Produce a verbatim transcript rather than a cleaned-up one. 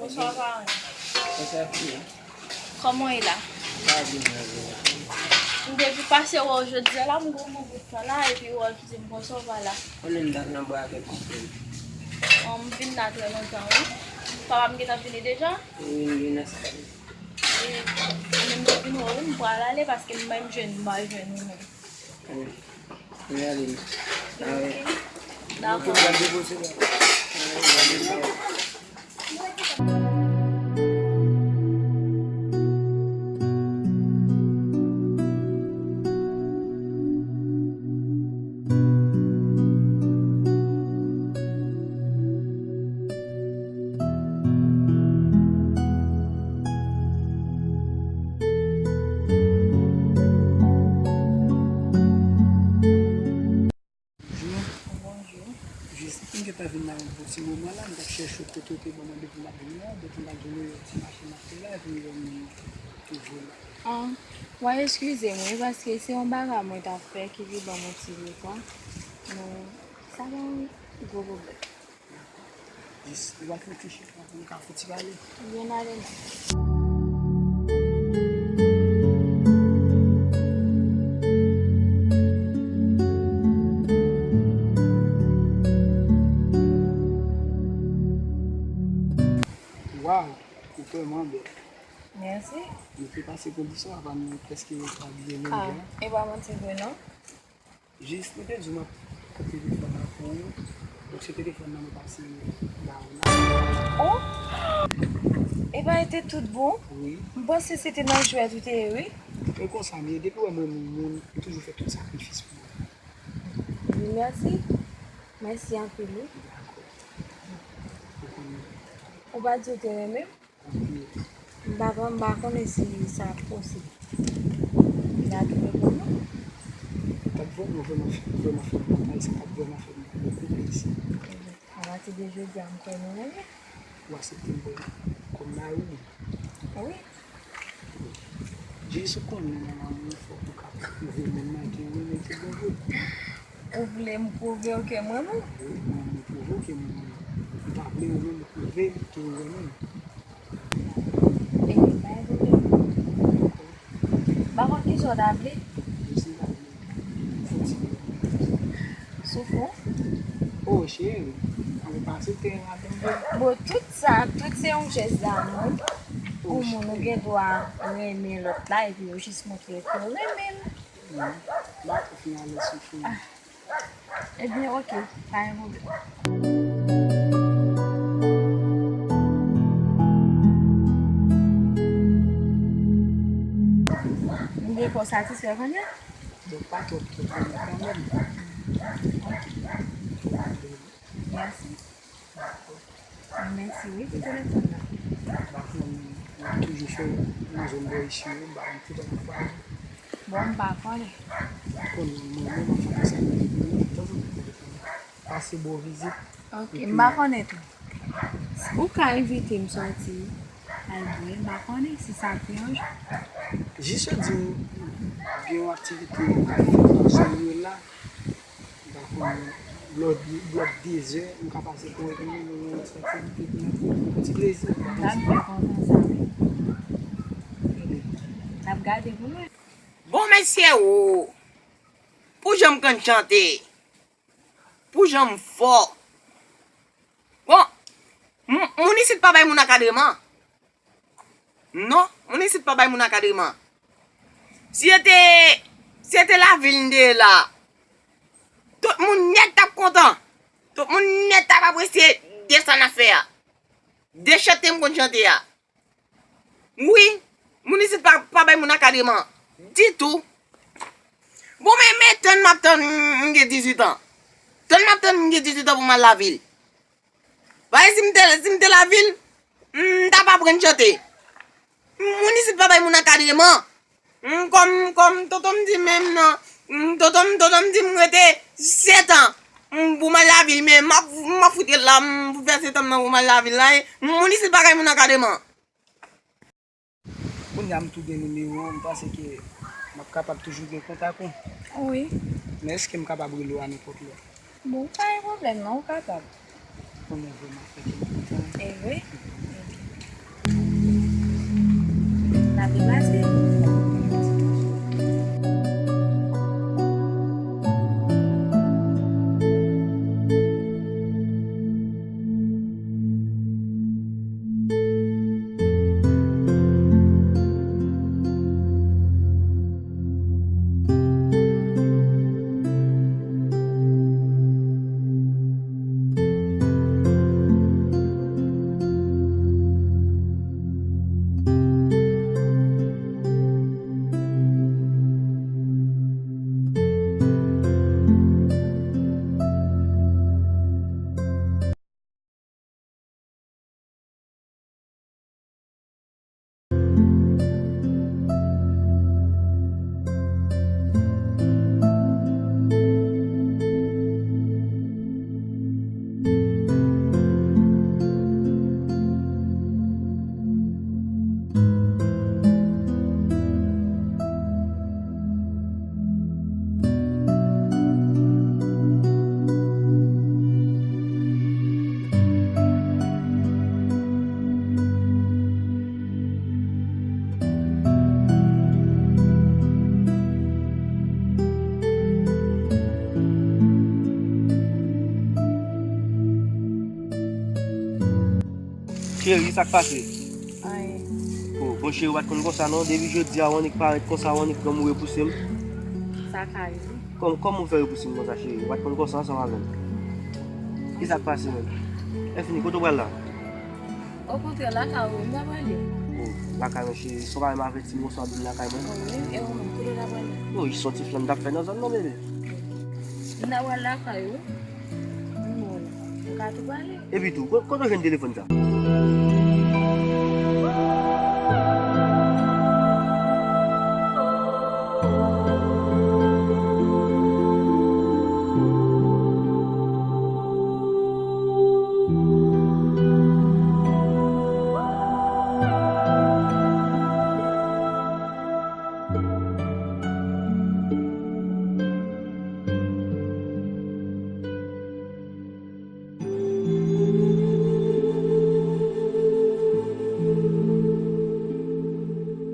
Bonswa, paran. Bonswa, fi. Kòman w ye la? Sa byen, mwen, la. M te di pase wè w jodi a la, m gen yon bon bout tan la, epi wè w ki di m konsa w pa la. Konnen m t ap nan bò avèk yon frè m. An, m vin la trè lontan, wi. Papa m gentan vini deja? Wi, m vin nan sa. E, mwen menm, mwen vin wè w, m pral ale paske m menm jwenn, m pa jwenn ou menm. Wi. Mwen ale, non. Ah, wi. Dakò. Ok, m pral depoze la. Ah, wi, m pral depoze. Bonjou. Bonjou. Jis, m gentan vin la yon bon ti moman la, m t ap chèche w kote w te ban mwen depi m ap vini an, depi m ap vini yon ti mache m ap fè la, epi m wè m toujou la. Ah, w a eskize m, wi, paske se yon bagay mwen t ap fè ki vin ban m yon ti reta. Men, sa pa yon gwo pwoblèm. Jis, ou pa t reflechi, nou ka fouti pale. Byen ale non. Waw, ou vrèman bèl. Mèsi. Nou te pase kondisyon, apa nou prèske abiye menm jan. Ah, e pa manti vre non. Jis, nou te di w m ap pran telefòn nan pou ou. Donk, se telefòn nan mwen pase ba ou la. Oh! Epa, e te tout bon? Wi. M panse se te nan jwèt ou te ye, wi. E konsa m ye. Depi w wè mwen, moun, moun, m toujou fè tout sakrifis pou mwen. Wi, mèsi. Mèsi anpil, wi. Dakò. Ou konnen. Ou pa di w te renmen m? M pa, m pa konnen si sa posib. M pa twouve pou nou. Sa t ap vrèman, vrèman, vrèman fè m mal, sa t ap vrèman fè m bokou plezi. Apati de jodi a, m kwè nou renmen. Ou aksepte m kòm mari w? Wi. Jis ou konnen nan lanmou, fòk ou ka pwouve moun nan ke ou renmen l tout bon vre. Ou vle m pwouve w ke m renmen w? Wi, mwen, mwen pwouve w ke mwen renmen w. M ta vle ou menm ou pwouve m ke ou renmen m. E, pa gen pwoblèm. M pa konn kisa w ta vle. Jis m ta vle fon ti. Sou fon? Oh, cheri, ann pase teren avè m vre. Bon, tout sa, tout se yon jès damou pou moun. Ou gen dwa renmen lòt la, epi ou jis montre ke w renmen l. Wi. M pa twò fin alèz sou fon. Ah. Ebyen, oke, pa gen pwoblèm. M gen kò satisfè kounye a? Donk, pa twòp, twòp, twòp kanmenm. Oke. Mèsi. Mèsi, wi, pou telefòn nan. M pa konn, m ap toujou fè nan zòn bò isit yo, m pa konn ki bò m ap pale. Bon, m pa konnen. Konnen mwen menm, anfen, sa m di pou mwen, tanzantan telefòn nan. Pase ba w vizit. Oke, m pa konnen tou. Ou ka envite m sòti, al bwè, m pa konnen si sa te yon jou. Jis yo di m, Gen yon aktivite nou ka fè nan zòn yo la. M pa konn lòt, lòt dezè, m ka pase pou wè nou, nou, nou, yon ti aktivite pou nou, yon ti plezi. M ta byen kontan sa, wi. N ap gade pou nou. Bon, mesye, o! Pou jan m konn chante! Pou jan m fò! Bon, m-, moun isit pa bay moun akadreman. Non, moun isit pa bay moun akadreman. Si se te, si se te lavil m te ye la, tout moun nèt t ap kontan. Tout moun nèt t ap apresye de sa n ap fè a. De chante m konn chante a. Wi, moun isit pa, pa bay moun akadreman. Ditou. Bon, men, men tann m ap tann m, m gen dizuit an. Tann m ap tann m gen dizuit an pou m al lavil. Paske si m te, si m te lavil, m t ap aprann chante. Moun isit pa bay moun akadreman. M, kòm, kòm tonton m di menm nan, m, tonton m, tonton m di m rete sèt an, m, pou m al lavil, men m ap, m ap fout ret la, m, pou fè sèt an nan pou m al lavil la, e moun isit pa bay moun akadreman. Kounye a m tou gen nimewo w, m panse ke m ap kapab toujou gen kontak ou. Wi. Men èske m kapab rele w a nenpòt lè? Bon, pa gen pwoblèm non, ou kapab. Konnen vrèman fè ke m kontan. E vre? N ap depase. Cheri, sa k pase? Anyen. O, bon cheri, w pa t konn konsa non. Depi jodi a, w annik parèt konsa, w annik pran m, ou repouse m. Sa ka rive. Kòm, kòman w fè repouse m konsa, cheri? W pa t konn konsa ansanm avè m. Kisa k pase menm? Lè fini, kote w pral la? Okontrè, lakay ou, m ta prale. O, lakay mwen, cheri, si w pa menm avèti m konsa, w ap vin lakay mwen. O, wi, e ou menm, kote w ta prale? O, se yon ti flann m t ap fè nan zòn nan, bebe. M ta pral lakay ou. M wè w la. Ou ka tou prale. Epi tou, ko-, kote w jwenn telefòn sa?